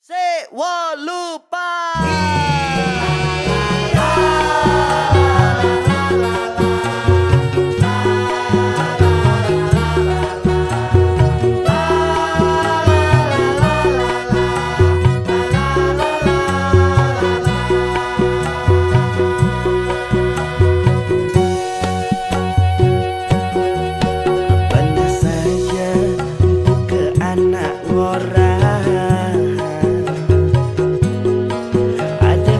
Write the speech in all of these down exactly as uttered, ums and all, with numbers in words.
Sik wolu pa. Pernah saja buka anak orang. Ada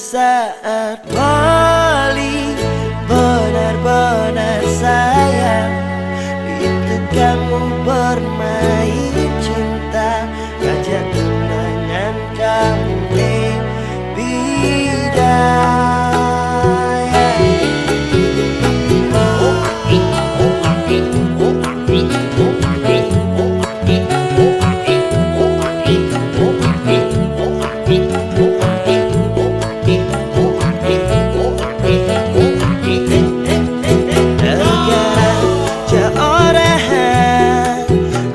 Saat Polly benar-benar sayang, itu kamu bermain cinta, ngajak tunangan kamu, eh, bidai. Negara seorang,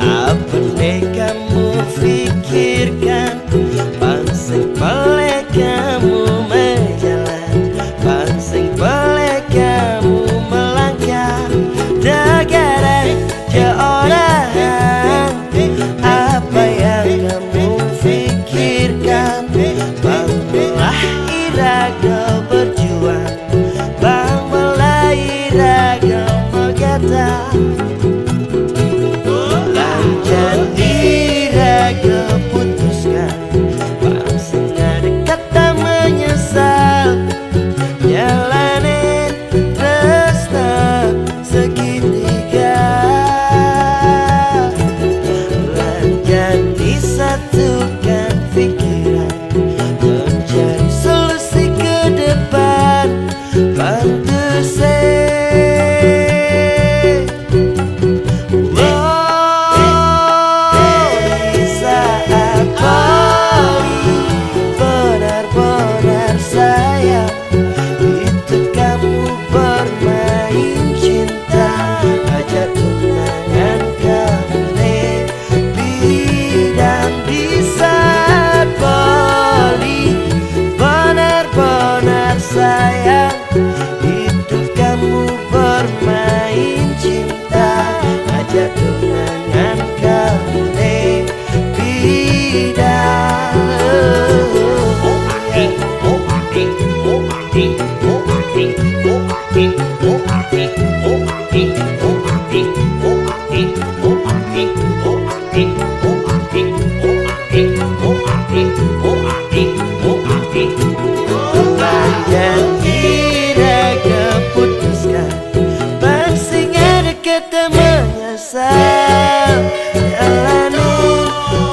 apa yang kamu pikirkan? Pansing pelek kamu menjalan, pansing pelek kamu melangkah. Negara seorang, apa yang kamu pikirkan? Bang belah iraga berjuang, bang belah iraga megata. Lanjut iraga putuskan, bang sing ada kata menyesal. Jalanin tresna segitiga. Lanjut disatukan pikiran, mencari solusi ke depan. Bantu saya. Wow, di saat Polly benar-benar sayang, itu kamu bermain cinta, ajak tunangan kamu, eh, bidai. Di saat Polly benar-benar sayang, itu kamu bermain cinta, ajak tunangan kamu, eh, bidai. Panjang iraga putuskan, bang sing ada kata menyesal. Jalani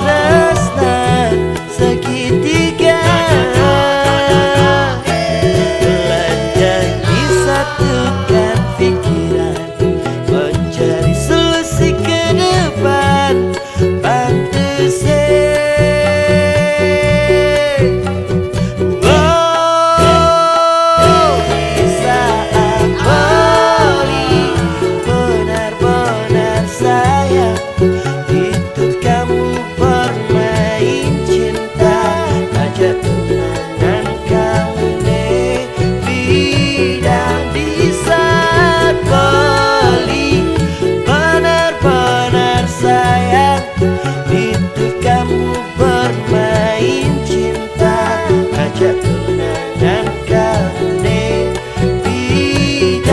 tresna segitiga. Lanjut disatukan pikiran, mencari solusi ke depan. Pantes, eh. Oh, di saat Polly benar-benar sayang, itu kamu bermain cinta, ajak tunangan kamu, eh, bidai. Di saat Polly benar-benar sayang, itu kamu bermain cinta, ajak tunangan kamu, eh, bidai.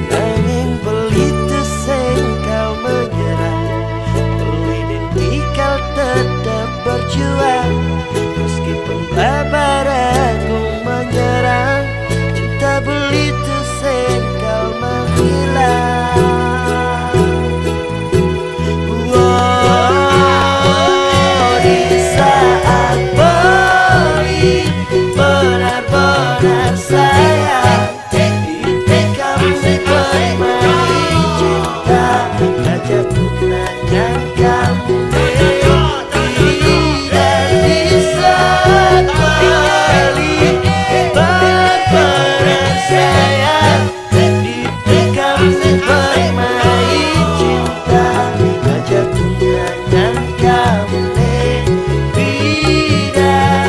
Nanging pelita sing kau menyerang, pelita tinggal tetap berjuang. Meskipun babaragung menyerang, cinta pelita sing kau menghilang. Wow, di saat Polly benar-benar sayang, itu kamu bermain cinta, ajak tunangan kamu, eh, bidai. Di saat Polly benar-benar sayang, itu kamu bermain cinta, ajak tunangan kamu, eh, bidai.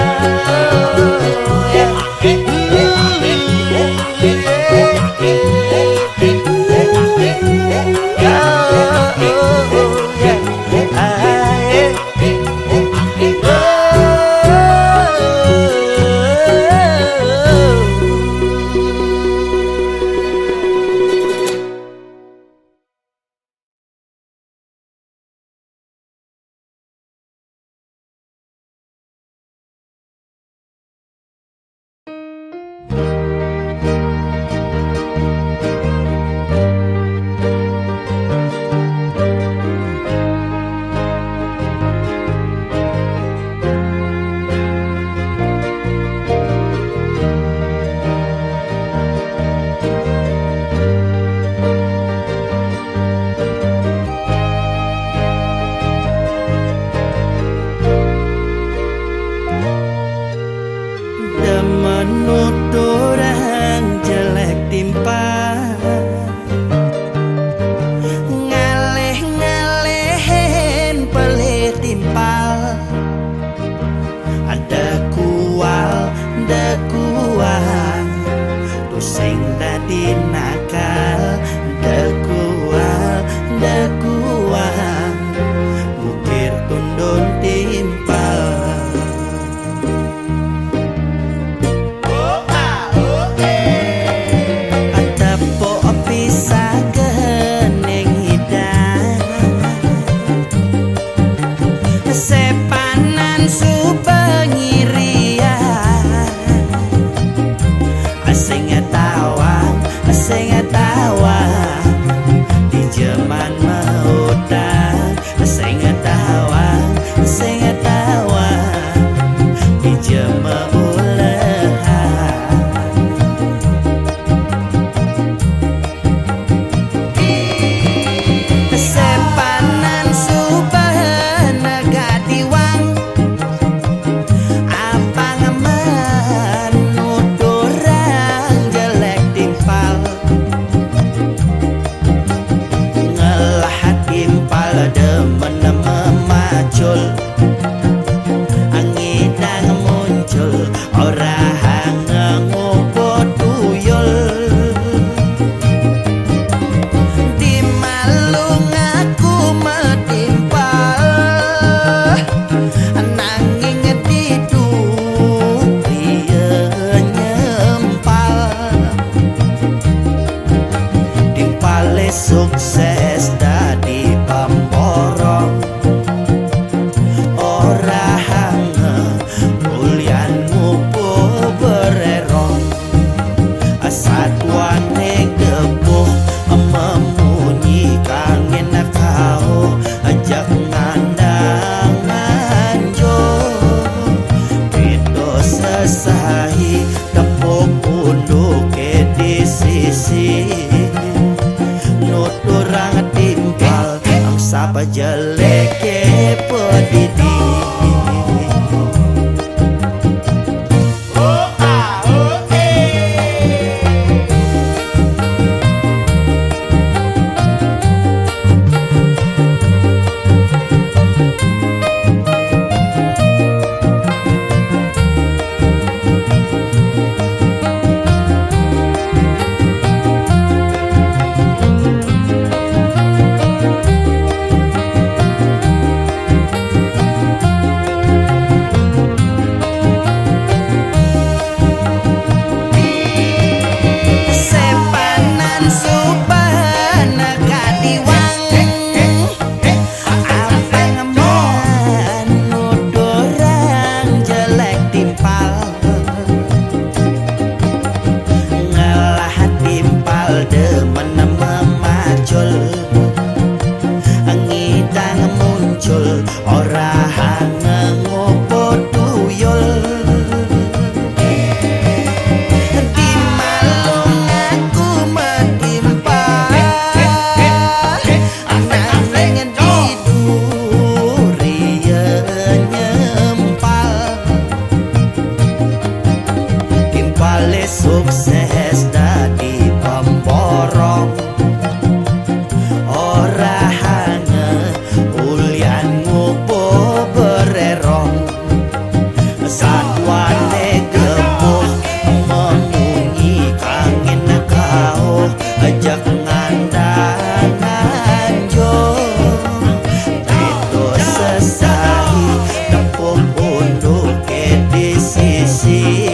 Nuturang jelek timpal, ngalih-ngalihin pelih timpal. Dekual, dekual, tusing dadi nakal. Dekual, dekual, mukir tundun timpal. Tepuk pisagening idang, sepanan suba ngiriang. Sing tawang, sing tawang, di jaman mautang. Sing tawang, sing tawang, dija maulehan. Sepanan suba negak diwang, apang menuturang jelek timpal. Ngelah timpal demen memacul, ngidang muncul orahang ngubuh tuyul. Di malu ngaku metimpal, nanging di durian nyempal. Timpale sukses dadi pamborong, orahanga ulian ngubuh bererong. Satuane gebuh memunyi kangin kauh, ajak ngandang nganjung. Pito sesahi tepuk unduke di sisi, nuturang timpal, ang sapa jeleke pedidi. Sepanan suba negak diwang, apang menuturang jelek timpal. Ngelah timpal demen memacul, ngidang muncul orahang ngubuh tuyul. Di malu ngaku metimpal, nanging di durian nyempal. Timpale sukses dadi pamborong, orahanga ulian ngubuh bererong. Satuane gebuh memunyi kangin kauh, ajak ngandang nganjung. Pito sesahi tepuk unduke di sisi,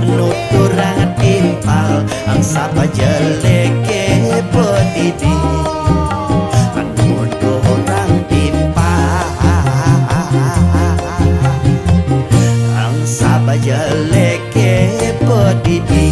nuturang timpal, ang sapa jeleke pedidi. Nuturang timpal, ang sapa jeleke pedidi.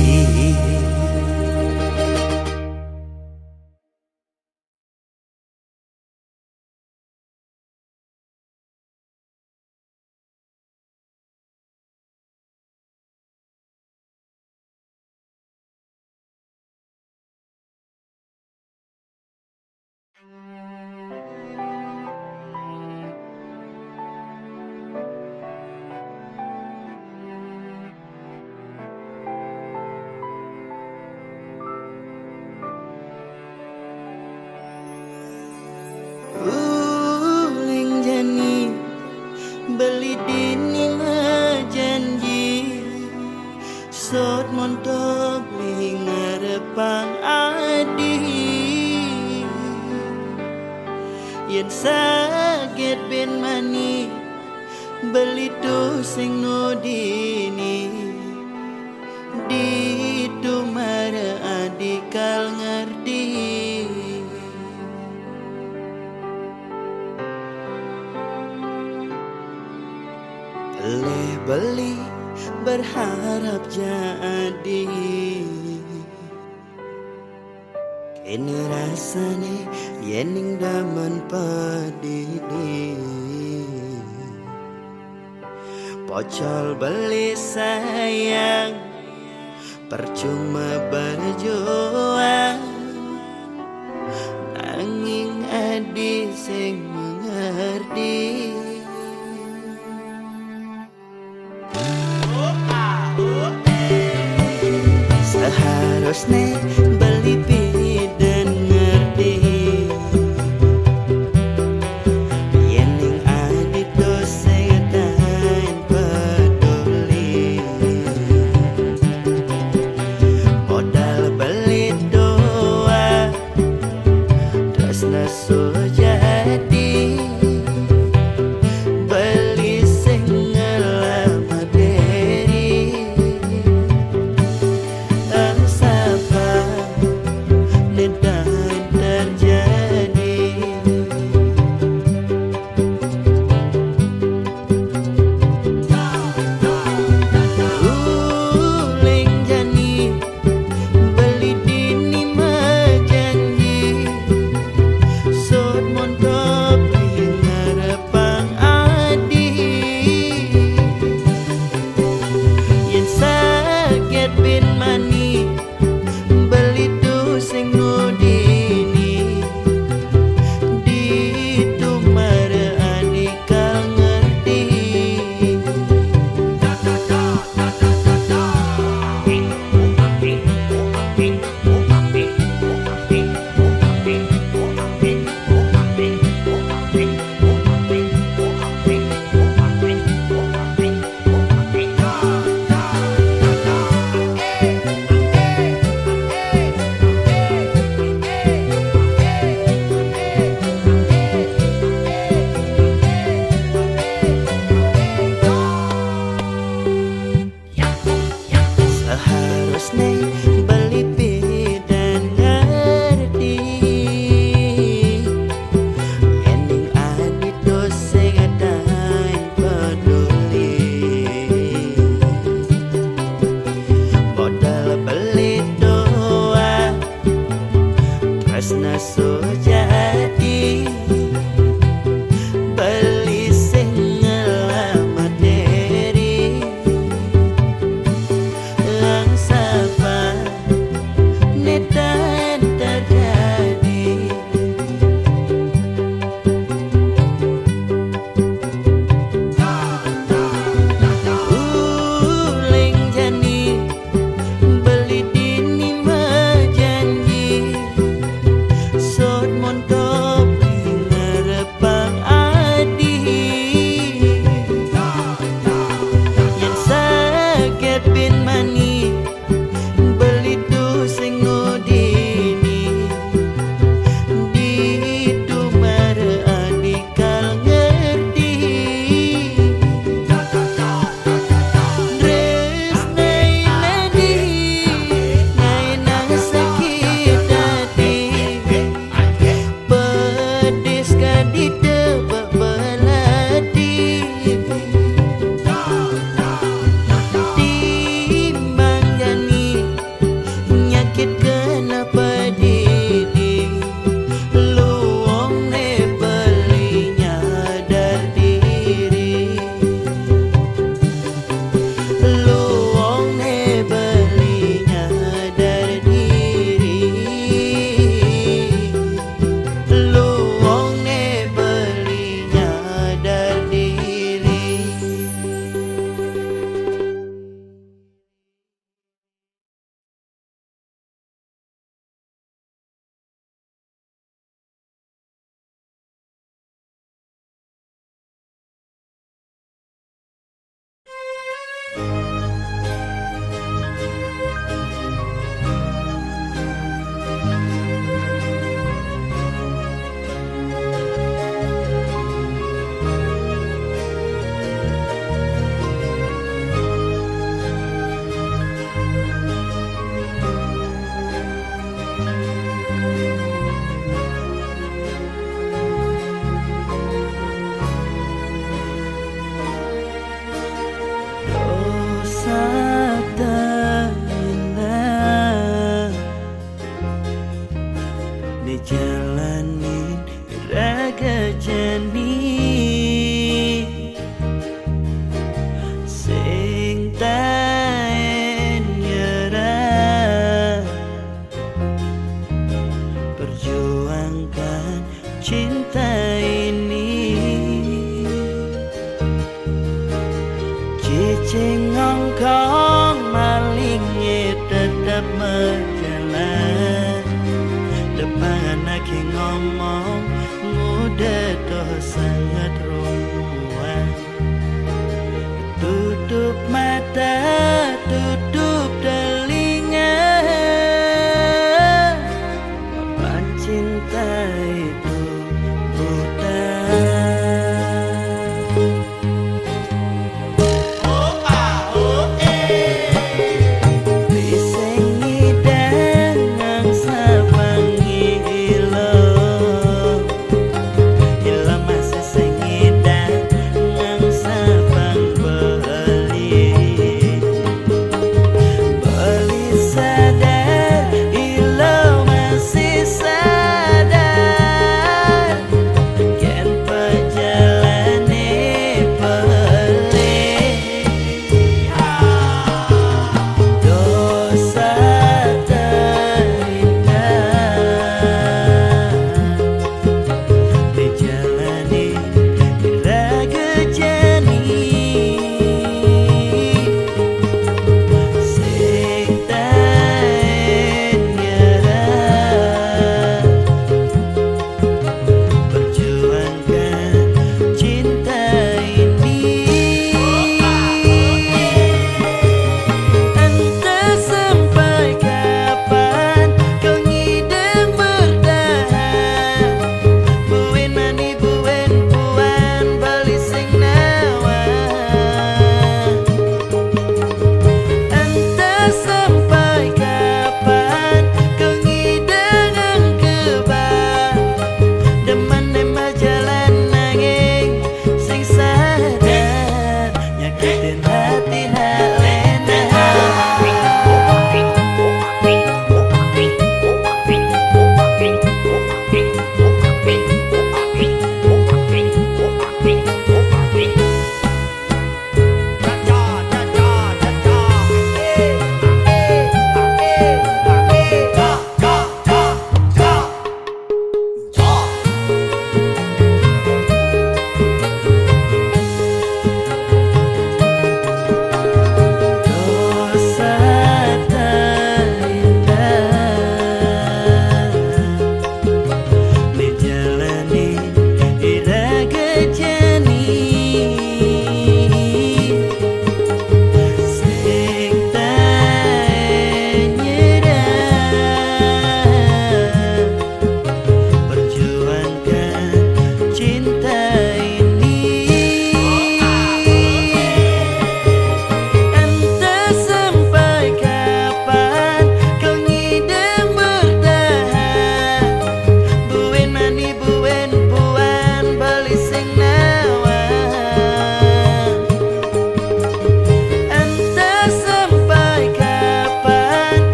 Sot montok mi ngarepang adi. Yen saget ben mani, beli tu sing nudini. Ditu mara adi kal ngerti. Pelih beli berharap jadi. Kene rasane yening damen padidi. Pocol beli sayang, percuma berjuang. Nanging adi sing mengerti. Seharusne beli piden ngerti. Yening adi to sing tain peduli. Modal beli doa, tresna sujati. Beli sing ngelamat diri. Tang sapa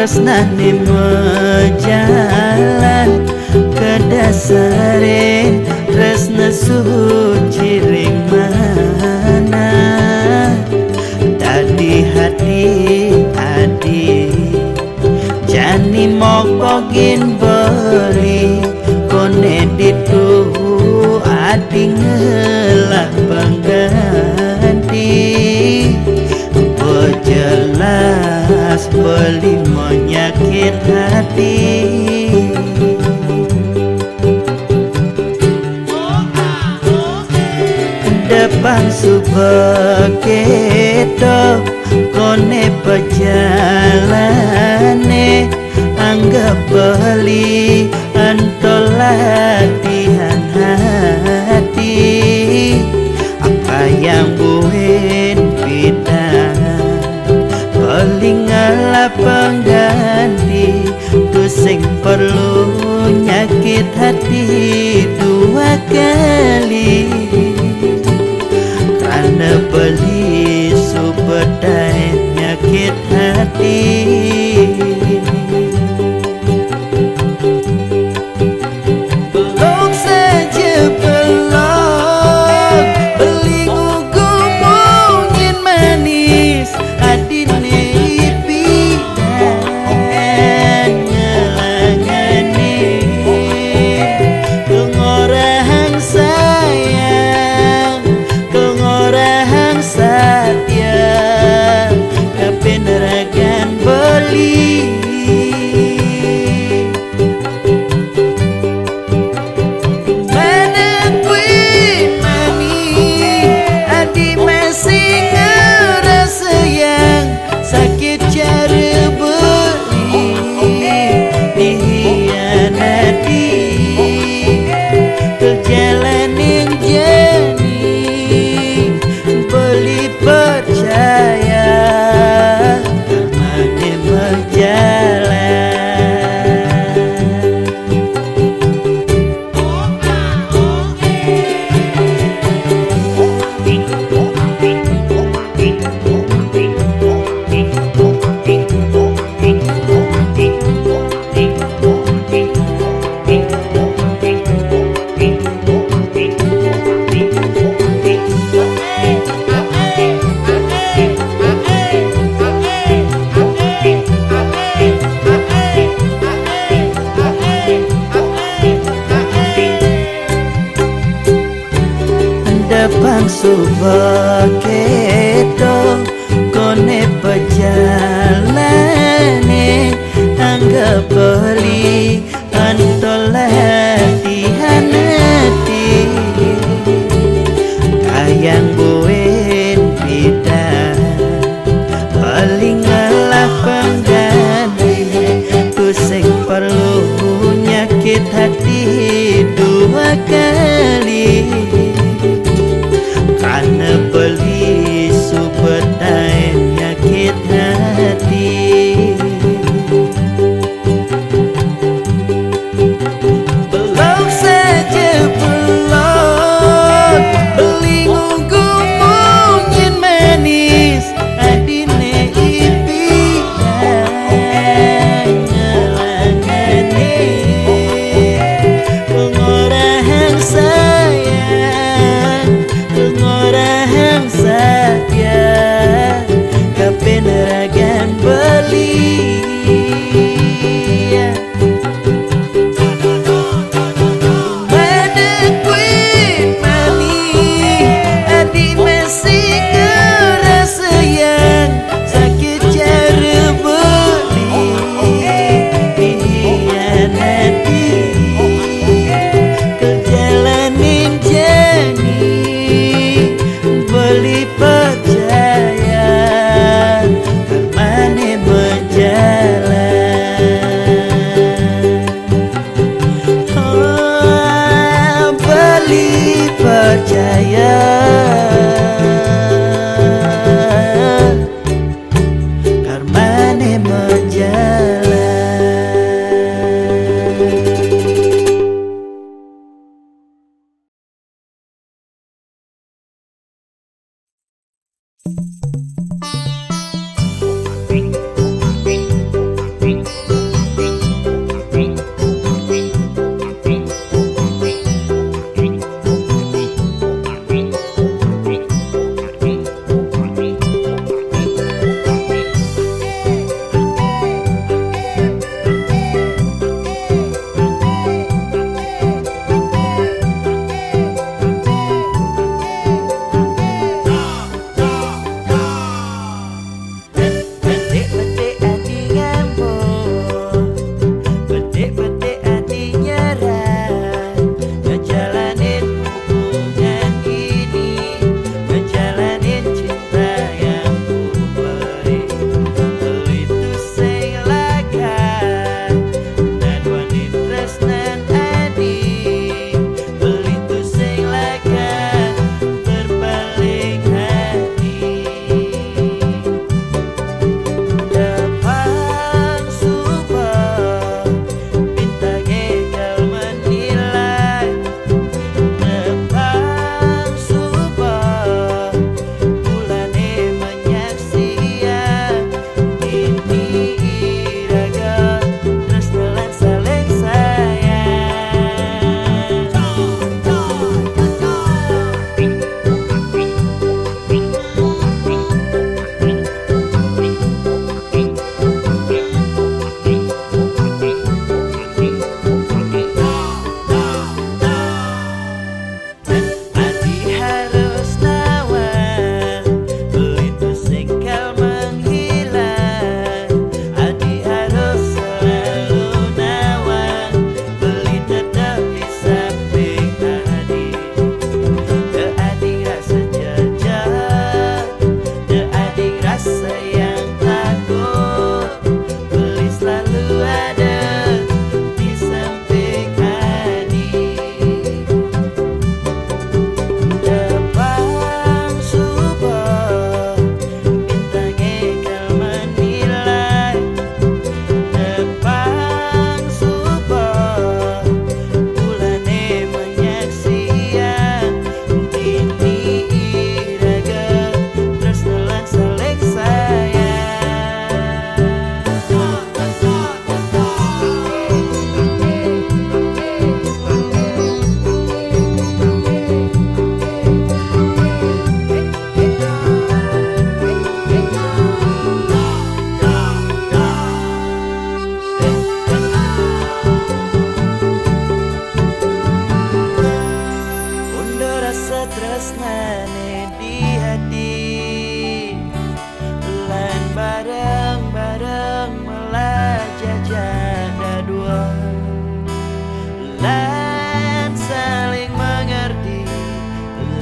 Tresnane majalan kadasare tresna suci ring manah. Dadi hati adi jani mopogin beli, kone ditu adi ngelah pengganti. Bejelas beli menyakit hati. Depan suba keto kone pejalane, anggap beli ento latihan hati. Apa yang buin pita, beli ngelah pengganti. Tusing perlu nyakit hati dua kali, karena beli subetai nyakit hati. Belong saja belong, beli ngugu mungin manis, adine pidan ngelangane. Kengorahang sayang, kengorahang satya, kapeneragan beli. Manakui mani adi masih ngerasa yang sakit cara beli dihianati. Kejalanin jani beli percaya, mane berjalan. Depan suba keto kone pejalane, anggap beli ento latihan ati. Kayang buin pita, beli ngelah pengganti. Tusing perlu nyakit hati dua kali, karena beli Lan saling mengerti,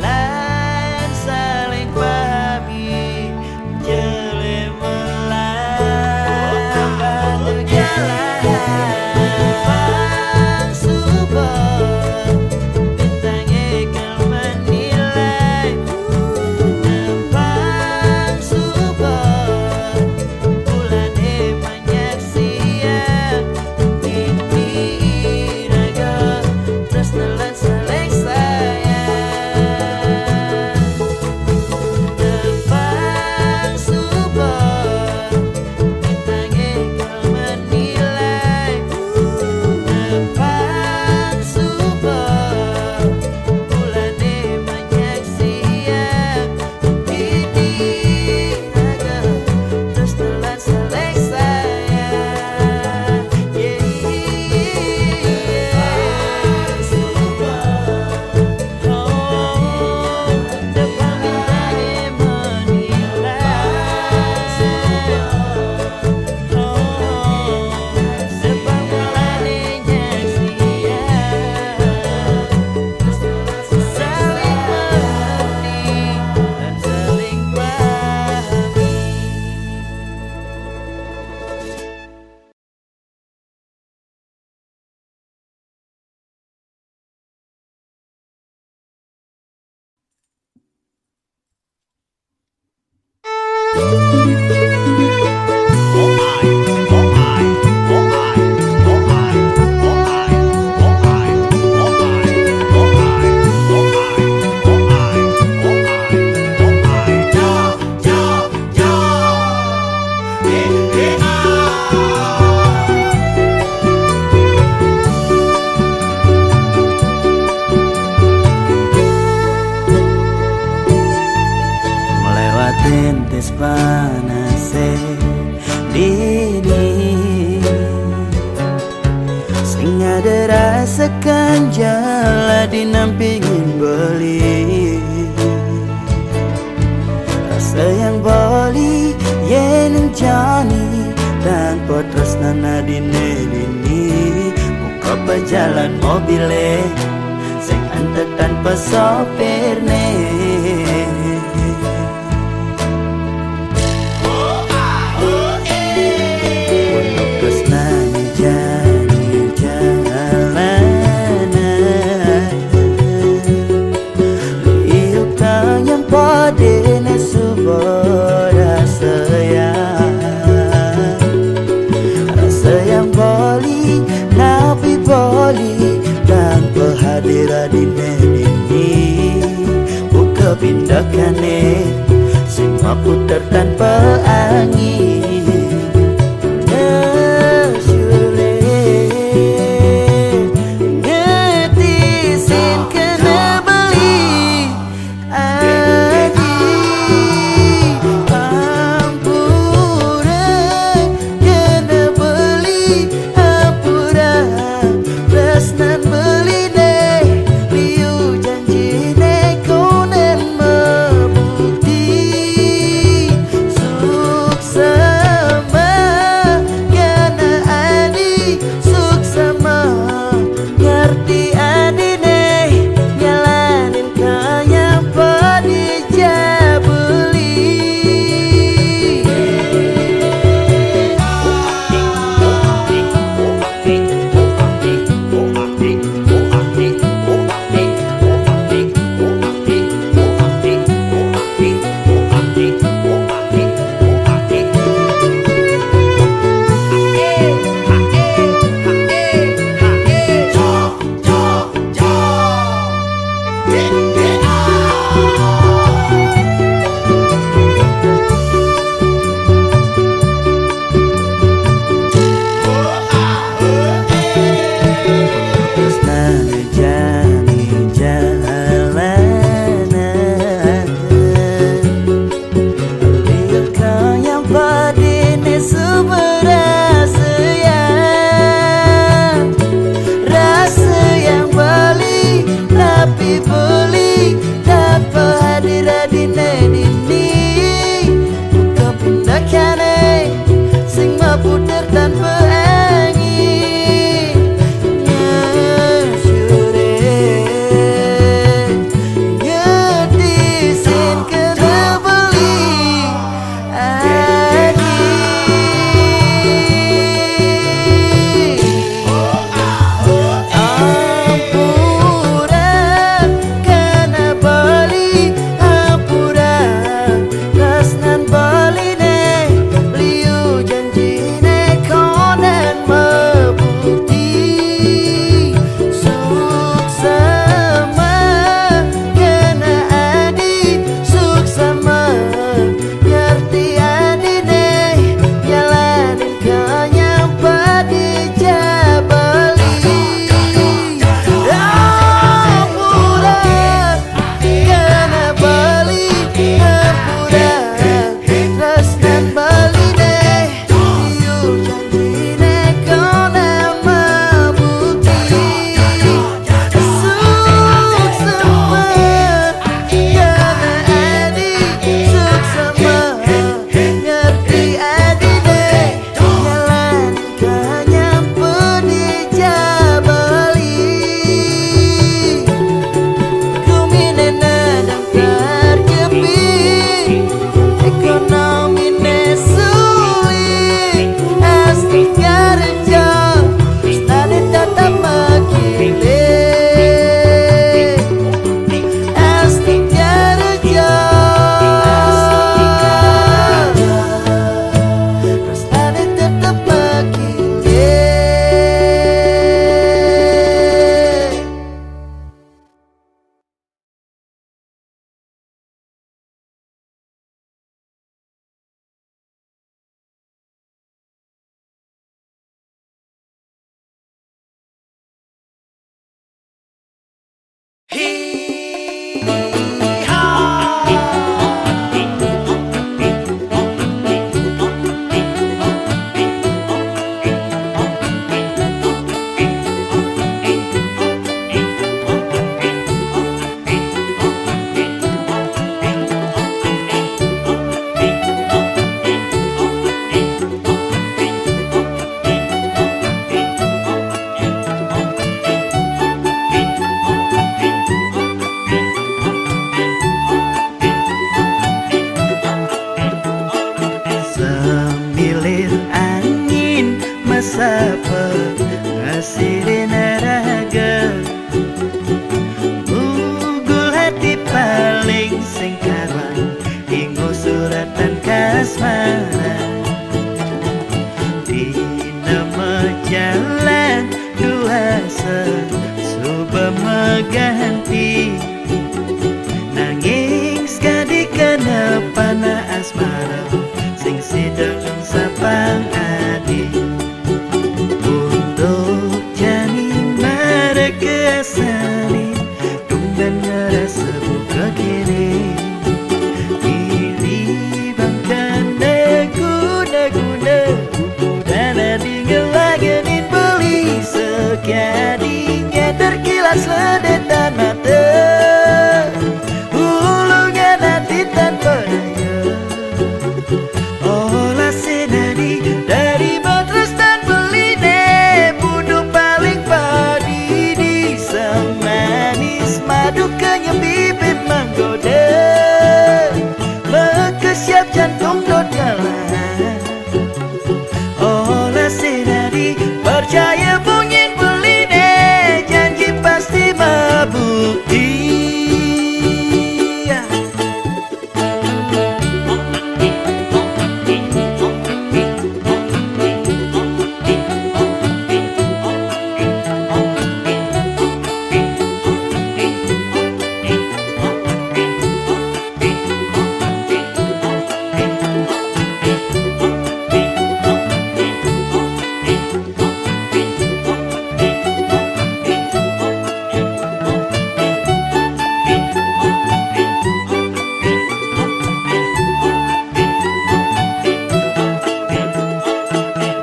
lan saling pahami. Jele melambang jalan, bang suba, bintang ikal menilai, bang suba, bulan iman nyaksian, mimpi iraga, tresna lan saling sayang. Tepang suba, bintang ikal menilai. Tepang suba, bulan iman nyaksian, mimpi iraga, tresna lan saling sayang. Melewati tes panase dini, sing ada rasakan jala dinampingin beli. Rasa yang boli yen jani tanpa tresna nadine dini, muka pejalan mobile sing antek tanpa sopirne. Untuk tresnane jani jalanan, liuk tanyang padene suba rasa yang, rasa yang boli, napi boli tanpa hadir adine dini. Buka pindakane sing maputar tanpa angin. Nah, sulit ngerti sing kena beli. Adi, ampura, kena beli, ampura, tresnan beli ne, liu janji ne konen mebukti, sukses. Maganti, nanging sakadi kana pana asmara sing sida nang sapang adi. Unduk jani maraka asani, tunggan ngarasa buka kene. Diri bangkana guna-guna, udah nadinga langanin beli sakadinya terkilas ledetan mata. Ulungan ati tanpa daya. Olah senadi dari batres dan beline, bunuh paling padi di semanis madu kenyem bibir menggoda. Maka siap jantung dot ngalah. Olah senadi percaya bungin beline, janji pasti mabukti.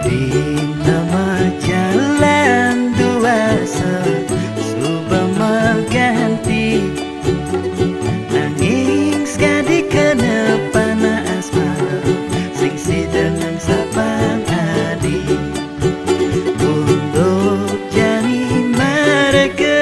Di nama jalan duasa suba maganti, nanging sakadi kana pana asmara sing sida nang sapang adi. Unduk jani maraka